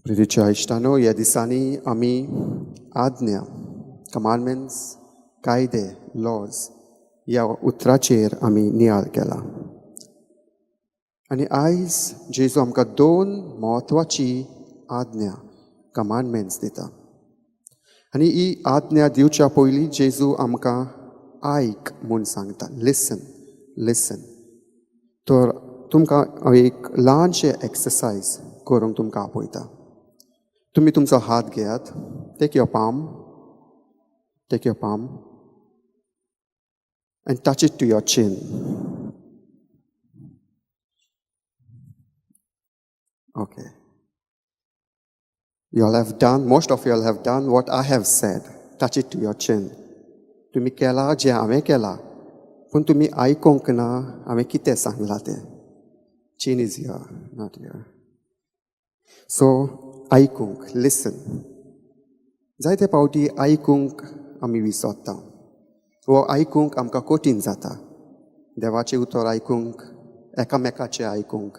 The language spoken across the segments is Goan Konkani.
प्रितीच्या इश्टानो, ह्या दिसांनी आमी आज्ञा, कमांडमेंट्स, कायदे, लॉज ह्या उतराचेर आमी नियाळ केला. आनी आयज जेजू आमकां दोन म्हत्वाची आज्ञा, कमांडमेंट्स दिता. आनी ही आज्ञा दिवच्या पयलीं जेजू आमकां आयक म्हूण सांगता, लिसन, लिसन. तर तुमकां हांव एक ल्हानशें एक्सरसायज करूंक तुमकां आपयता. तुमी तुमचो हात घेयात, take your palm, take your palm and touch it to your chin. Okay. You all have done, most of you all have done what I have said. Touch it to your chin. तुमी केला जें हांवें केलां, पूण तुमी आयकूंक ना हांवें कितें सांगलां तें. Chin is here, not here. So आयकूंक, लिसन. जायते फावटी आयकूंक आमी विसरता वो आयकूंक आमकां कठीण जाता. देवाचें उतर आयकूंक, एकामेकाचें आयकूंक,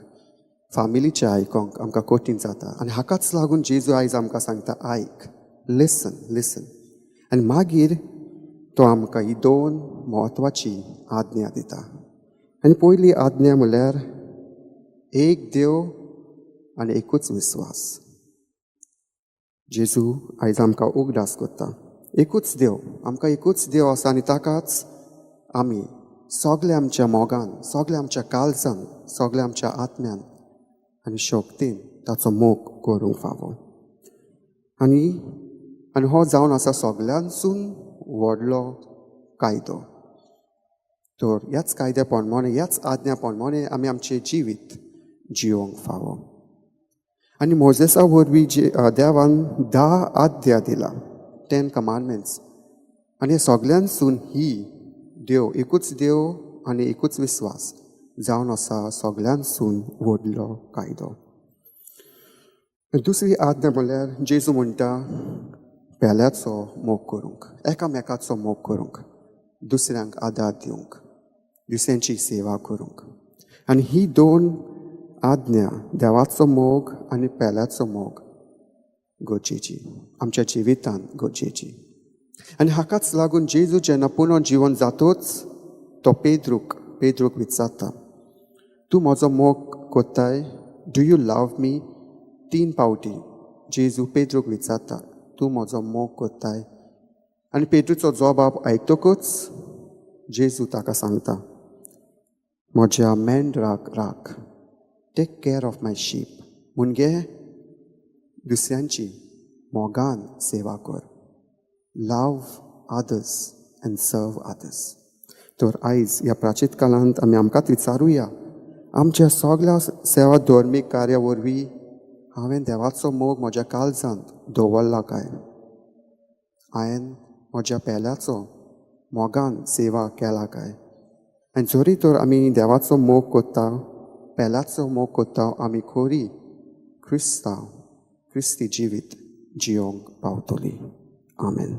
फामिलीचें आयकूंक आमकां कठीण जाता. आनी हाकाच लागून जेजू आयज आमकां सांगता, आयक, लिसन, लिसन. आनी मागीर तो आमकां ही दोन म्हत्वाची आज्ञा दिता. आनी पयली आज्ञा म्हणल्यार एक देव आनी एकूच विस्वास. जेजू आयज आमकां उगडास करता, एकूच देव, आमकां एकूच देव आसा आनी ताकाच आमी सगल्या आमच्या मोगान, सगल्या आमच्या काळजान, सगल्या आमच्या आत्म्यान आनी शक्तीन ताचो मोग करूंक फावो. आनी आनी हो जावन आसा सगल्यांसून व्हडलो कायदो. तर ह्याच कायद्या प्रमाणे, ह्याच आज्ञा प्रमाणे आमी आमचें जिवीत जियोंक फावो. आनी मोजेसा वरवीं जे देवान 10 आज्ञा दिला, 10 कमांडमेंट्स, आनी हे सगल्यांसून ही देव, एकूच देव आनी एकूच विस्वास जावन आसा सगल्यांसून व्हडलो कायदो. दुसरी आज्ञा म्हणल्यार जेजू म्हणटा पेल्याचो मोग करूंक, एकामेकाचो मोग करूंक, दुसऱ्यांक आदार दिवंक, दुसऱ्यांची सेवा करूंक. आनी ही दोन आज्ञा, देवाचो मोग आनी पेल्याचो मोग, गरजेची आमच्या जिवितांत गरजेची. आनी हाकाच लागून जेजू जेन्ना पुनर्जिवन जातोच तो पेद्रूक विचारता, तूं म्हजो मोग कोत्ताय? Do you love me? 3 फावटी जेजू पेद्रूक विचारता, तूं म्हजो मोग कोत्ताय? आनी पेद्रूचो जबाब आयकतकूच जेजू ताका सांगता, म्हज्या मेंढराक राख, take care of my sheep. Munage दुसऱ्यांची मोगान सेवा कर, love others and serve others. तर आयज ह्या प्राचीत काळांत आमी आमकांच विचारुया, आमच्या सगल्या सेवा धर्मीक कार्या वरवीं हांवें देवाचो मोग म्हज्या काळजांत दवरला काय? हांवें म्हज्या पेल्याचो मोगान सेवा केला काय? आनी जरी तर आमी देवाचो मोग करता, पेल्याचो मोग करता, आमी खरी क्रिस्तांव, क्रिस्ती जिवीत जियोंक पावतली. आमेन.